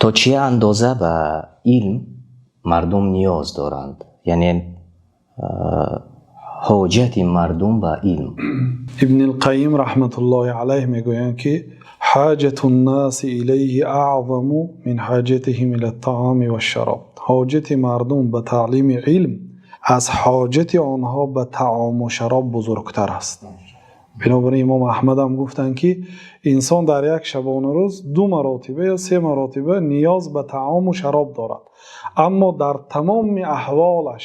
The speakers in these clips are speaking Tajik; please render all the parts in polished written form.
То чӣ андоза ба илм мардум ниёз доранд, яъне ҳоҷати мардум ба илм? Ибни Қайим раҳматуллоҳи алайҳ мегӯянд, ки حاجة الناس إليه أعظم من حاجتهم إلى الطعام والشراب. Ҳоҷати мардум ба таълими илм аз ҳоҷати онҳо ба таому шароб бузургтар аст. Бинобар ин имом Аҳмад ҳам гуфтанд, ки инсон дар як шабонарӯз ду маротиба ё се маротиба ниёз ба таому шароб дорад, аммо дар тамоми аҳволаш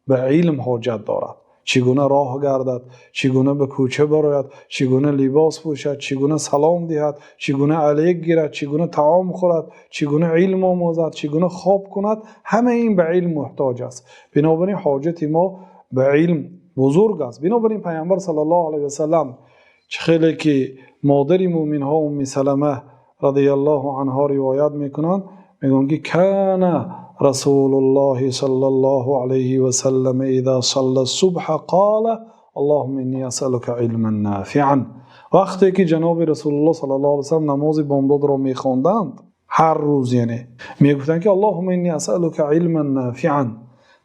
ба илм ҳоҷат дорад: чӣ гуна роҳ гардад, чӣ гуна ба кӯча барояд, чӣ гуна либос пӯшад, чӣ гуна салом диҳад, чӣ гуна алейк гирад, чӣ гуна таом хӯрад, чӣ гуна илм омӯзад, чӣ гуна хоб кунад. Ҳамаи ин ба илм муҳтоҷ аст. Бинобар ин ҳоҷати мо ба илм бузург аст. Бинобар ин Пайғамбар саллаллоҳу алайҳи васаллам, чӣ хеле ки модари мӯъминҳо Умми Салама радиаллоҳу анҳо ривоят мекунанд, мегӯянд, ки كان رسول الله صلى الله عليه وسلم إذا صلى الصبح قال: اللهم إني أسألك علما نافعا. Вақте ки ҷаноби Расулуллоҳ саллаллоҳу алайҳи васаллам намози бомдодро мехонданд ҳар рӯз, яъне мегуфтанд, ки اللهم إني أسألك علما نافعا,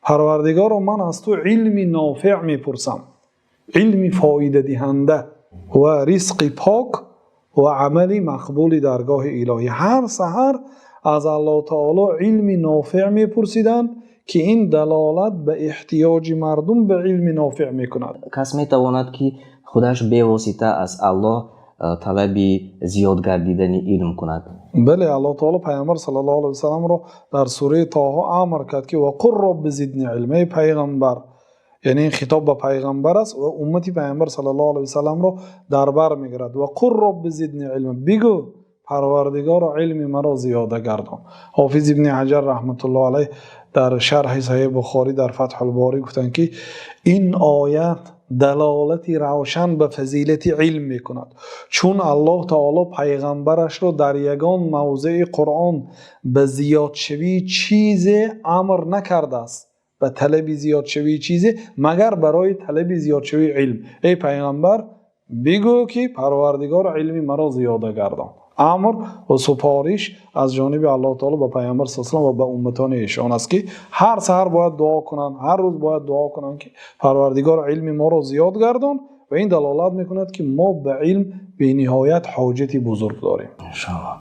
Парвардигоро, ман аз ту илми нофеъ мепурсам, илми фоидадиҳанда, ва ризқи пок ва амали мақбули даргоҳи илоҳӣ. Ҳар саҳар аз Аллоҳ таоло илми нофеъ мепурсиданд, ки ин далолат ба эҳтиёҷи мардум ба илми нофеъ мекунад. Кас метавонад, ки худаш бевосита аз Аллоҳ талаби зиёд гардидани илм кунад? Бале, Аллоҳ таоло Пайғамбар саллаллоҳу алайҳи васалламро дар сураи Тоҳо амр кард, ки وقل رب زدني علما. Эй пайғамбар, яъне ин хитоб ба пайғамбар аст ва уммати Пайғамбар саллаллоҳу алайҳи васалламро дар бар мегирад. وقل رب زدني علما, бигӯ: Парвардигоро, илми маро зиёда гардон. Ҳофиз Ибни Ҳаҷар раҳматуллоҳ алайҳ дар шарҳи Саҳеҳи Бухорӣ, дар Фатҳулборӣ гуфтанд, ки ин оят далолати равшан ба фазилати илм мекунад, чун Аллоҳ таоло пайғамбарашро дар ягон мавзеи Қуръон ба зиёдшавии чизе амр накардааст, ба талаби зиёдшавии чизе, магар барои талаби зиёдшавии илм. Эй пайғамбар, бигӯ, ки Парвардигор, илми маро зиёда гардон. Амр ва супориш аз ҷониби Аллоҳ таоло ба Пайғамбар с ва ба умматони эшон аст, ки ҳар саҳар бояд дуо кунанд, ҳар рӯз бояд дуо кунанд, ки Парвардигор, илми моро зиёд гардон. Ва ин далолат мекунад, ки мо ба илм бениҳоят ҳоҷати бузург дорем. Иншоаллоҳ.